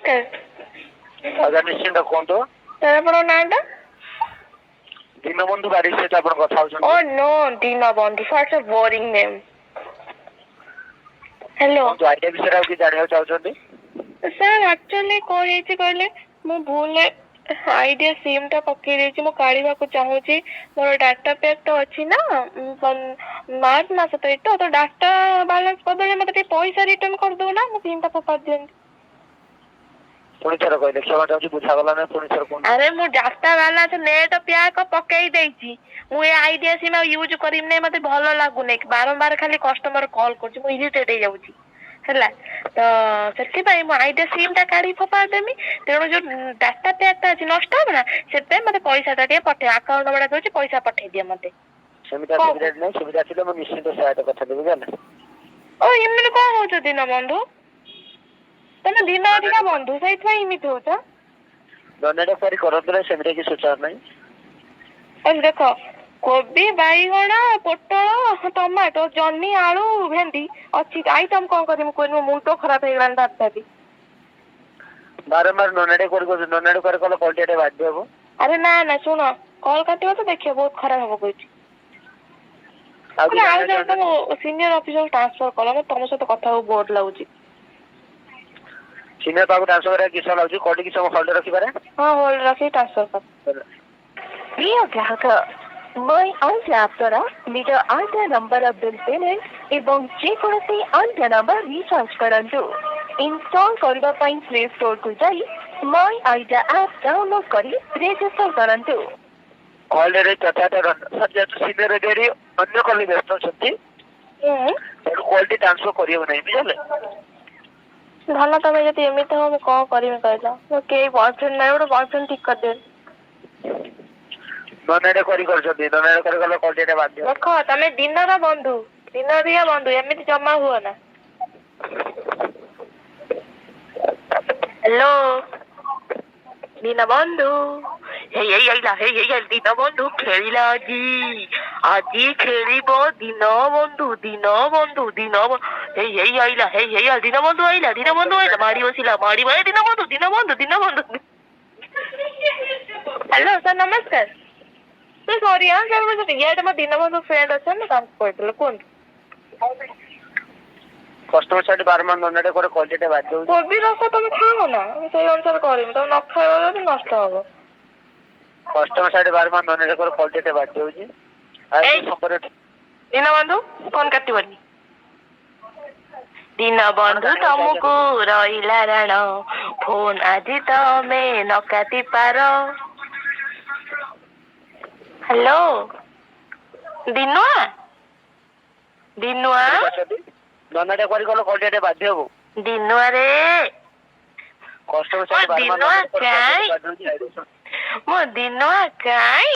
ନମସ୍କାର। ଆଜ୍ଞା, ନିଶ୍ଚିନ୍ତ କୁହନ୍ତୁ। ସାର୍, ଆପଣଙ୍କ ନାଁଟା? ଦୀନବନ୍ଧୁ ବାରିକ ସହିତ ଆପଣ କଥା ଓ ହଉଛନ୍ତି। No, Dinabandhu, such a boring name. Hello. କୁହନ୍ତୁ, ଆଇଡିଆ ବିଷୟରେ ଆଉ କିଛି ଜାଣିବାକୁ ଚାହୁଁଛନ୍ତି? ସାର୍, ଆକ୍ଚୁଆଲି କଣ ହେଇଛି କହିଲେ, ମୁଁ ଭୁଲରେ ଆଇଡିଆ ସିମ୍ ଟା ପକେଇ ଦେଇଛି। ମୁଁ କାଢିବାକୁ ଚାହୁଁଛି। ମୋର ଡାଟା ପ୍ୟାକ୍ ତ ଅଛି ନା ମାର୍ଚ୍ଚ ମାସ ତ ଏଇତ ତ ଡାଟା ବାଲାନ୍ସ ବଦଳରେ ମତେ ଟିକେ ପଇସା ରିଟର୍ନ କରିଦଉନା, ମୁଁ ସିମ୍ ଟା ଫୋପାଡ଼ି ଦିଅନ୍ତି। ପୁଣି ଥରେ କହିଲେ, କ୍ଷମା ଚାହୁଁଛି, ବୁଝାଗଲା ନାହିଁ। ପୁଣି ଥରେ କୁହନ୍ତୁ। ଆରେ, ମୁଁ ଡାଟା ବାଲାନ୍ସ ନେଟ୍ ପ୍ୟାକ୍ ପକେଇ ଦେଇଛି। ମୁଁ ଏ ଆଇଡିଆ ସିମ୍ ଆଉ ୟୁଜ୍ କରିବି ନାହିଁ। ମତେ ଭଲ ଲାଗୁନି। ବାରମ୍ବାର ଖାଲି କଷ୍ଟମର କଲ୍ କରୁଛି, ମୁଁ ଇରିଟେଟ୍ ହେଇଯାଉଛି। ହେଲା ତ, ସେଥିପାଇଁ ମୁଁ ଆଇଡିଆ ସିମ୍ ଟା କାଢିକି ଫୋପାଡ଼ି ଦେମି। ତେଣୁ ଯୋଉ ଡାଟା ପ୍ୟାକ୍ ଟା ଅଛି, ନଷ୍ଟ ହବ ନା, ସେଥିପାଇଁ ମତେ ପଇସା ଟା ଟିକେ ପଠେଇ, ଆକାଉଣ୍ଟ ନମ୍ବର ଟା ଦଉଛି, ପଇସା ପଠେଇ ଦିଅ ମତେ। ସେମିତି କଣ? ସୁବିଧା ନାହିଁ। ସୁବିଧା ଥିଲେ ମୁଁ ନିଶ୍ଚିନ୍ତ ସହାୟତା କରିଥାନ୍ତି, ବୁଝିଲେ? ଓ, ଏମିତି କଣ ହଉଛ ଦିନ ବନ୍ଧୁ? ତମେ ଦିନ ଅଧିକା ବନ୍ଧୁ, ସେଇଥିପାଇଁ ଏମିତି ହଉଛ। ଦଣ୍ଡ କରି କରନ୍ତୁ ନାହିଁ, ସେମିତି କିଛି ସୂଚନା ନାହିଁ। ଆଉ ଦେଖ, କୋବି, ବାଇଗଣ, ପୋଟଳ, ଟମାଟୋ, ଜହ୍ନି, ଆଳୁ, ଭେଣ୍ଡି ଅଛି। ଆଇଟମ କଣ କରିବି କହିଲୁ? ମୋ ମୁଣ୍ଡ ଖରାପ ହେଇଗଲାଣି ଭାବି ଭାବି। ବାରମ୍ବାର ନନାଡି କରି କରୁଛନ୍ତି। ନନାଡି କରି କଲେ କଲ୍ ଟିକେ ବାଧ୍ୟ ହବ। ଆରେ ନା ନା, ଶୁଣ, କଲ୍ କାଟିବ ତ ଦେଖିବ, ବହୁତ ଖରାପ ହବ କହୁଛି। ଆଉ କିଛି ଆଉ ଜାଣିବାକୁ ଜଣେ ତମ ଚାହୁଁଛନ୍ତି? ସିନିୟର ଅଫିସର ଟ୍ରାନ୍ସଫର କଲ। ମୁଁ ତମ ସହିତ କଥା ହବାକୁ ବୋର ଲାଗୁଛି। ସିନିୟର ପାଖକୁ ଟ୍ରାନ୍ସଫର କରିବା କିଛି ସମୟ ଲାଗୁଛି। କଲ୍ କିଛି ସମୟ ହୋଲ୍ଡ ରଖିପାରେ? ହଁ, ହୋଲ୍ଡ ରଖିକି ଟ୍ରାନ୍ସଫର କର। ପ୍ରିୟ ଗ୍ରାହକ, ମାଇ ଆଇଡିଆ ଆପ୍ ଦ୍ୱାରା ନିଜ ଆଇଡିଆ ନମ୍ବର ବିଲ୍ ପେମେଣ୍ଟ ଏବଂ ଯେକୌଣସି ଆଇଡିଆ ନମ୍ବର ରିଚାର୍ଜ କରନ୍ତୁ। ଇନଷ୍ଟଲ୍ କରିବା ପାଇଁ ପ୍ଲେ ଷ୍ଟୋରକୁ ଯାଇ ମାଇ ଆଇଡିଆ ଆପ୍ ଡାଉନଲୋଡ୍ କରି ରେଜିଷ୍ଟର କରନ୍ତୁ। କଲରେ ଯଥାର୍ଥ ସାର୍, ଯେହେତୁ ସିନିୟର ଅଧିକାରୀ ଅନ୍ୟ କଲରେ ବ୍ୟସ୍ତ ଅଛନ୍ତି, ତେଣୁ କଲଟି ଟ୍ରାନ୍ସଫର କରିହେବ ନାହିଁ, ବୁଝିଲେ? ଧନ, ତମେ ଯଦି ଏମିତି ହବ, ମୁଁ କଣ କରିବି କହିଲ? ମୋ କେହି ବୟଫ୍ରେଣ୍ଡ ନାହିଁ, ଗୋଟେ ବୟଫ୍ରେଣ୍ଡ ଠିକ କରିଦିଅ। ନନାଡି କରି କରୁଛନ୍ତି। ନନାଡି କରି କଲେ କଲ୍ ଟିକେ ବାଧ୍ୟ ହବ। ଦେଖ, ତମେ ଦିନର ବନ୍ଧୁ, ଦିନରିଆ ବନ୍ଧୁ, ଏମିତି ଜମା ହୁଅ ନା। ହ୍ୟାଲୋ ଦୀନବନ୍ଧୁ, ହେଇ ହେଇ ଆଇଲା, ହେଇ ହେଇ ହେଇ, ଦୀନବନ୍ଧୁ ଖେଳିଲା ଆଜି, ଆଜି ଖେଳିବ ଦୀନବନ୍ଧୁ, ଦୀନବନ୍ଧୁ, ଦୀନ, ହେଇ ହେଇ ଆଇଲା, ହେଇ ହେଇ, ଦୀନବନ୍ଧୁ ଆଇଲା, ଦୀନବନ୍ଧୁ ଆଇଲା, ମାଡି ବସିଲା, ମାଡି, ଏ ଦୀନବନ୍ଧୁ, ଦୀନବନ୍ଧୁ, ଦୀନବନ୍ଧୁ। ହ୍ୟାଲୋ ସାର୍, ନମସ୍କାର। ସାର୍, ସରି, ହଁ ସାର୍, ମୁଁ ଇଆଡେ ମୋ ଦୀନବନ୍ଧୁ ଫ୍ରେଣ୍ଡ ଅଛନ୍ତି, ତାଙ୍କୁ କହିଥିଲେ। କୁହନ୍ତୁ। କଷ୍ଟମର ସାଇଡ୍ ବାରମ୍ବାର ନନାଡି କରି କଲ୍ ଟିକେ ବାଧ୍ୟ ହଉଛି। କୋବି ରସ ତମେ ଖାଅ ନା, ମୁଁ ସେଇ ଅନୁସାରେ କରିବି। ତମେ ନ ଖାଇବ ଯଦି ନଷ୍ଟ ହବ। କଷ୍ଟମର ସାଇଡ୍ ବାରମ୍ବାର ନନାଡି କରି କଲ୍ ଟିକେ ବାଧ୍ୟ ହଉଛି। ଆଉ ଏଇ ସମ୍ପର୍କ ଦୀନବନ୍ଧୁ, ଫୋନ କାଟିବନି। ଦୀନବନ୍ଧୁ, ତମକୁ ରହିଲା ରାଣ, ଫୋନ ଆଜି ତମେ ନ କାଟି ପାର। ହ୍ୟାଲୋ ଦିନୁଆ, ଦିନୁଆ। ନନାଡି କରି କଲେ କଲ୍ ଟିକେ ବାଧ୍ୟ ହବ। ଦିନୁଆ ରେ। କଷ୍ଟମର ମୋ ସାଇଡ୍ ବାରମ୍ବାର ଦିନୁଆ ନନାଡି କରି କାଇଁ? କଲ୍ ବାଧ୍ୟ ହଉଛି। ମୋ ଦିନୁଆ କାଇଁ?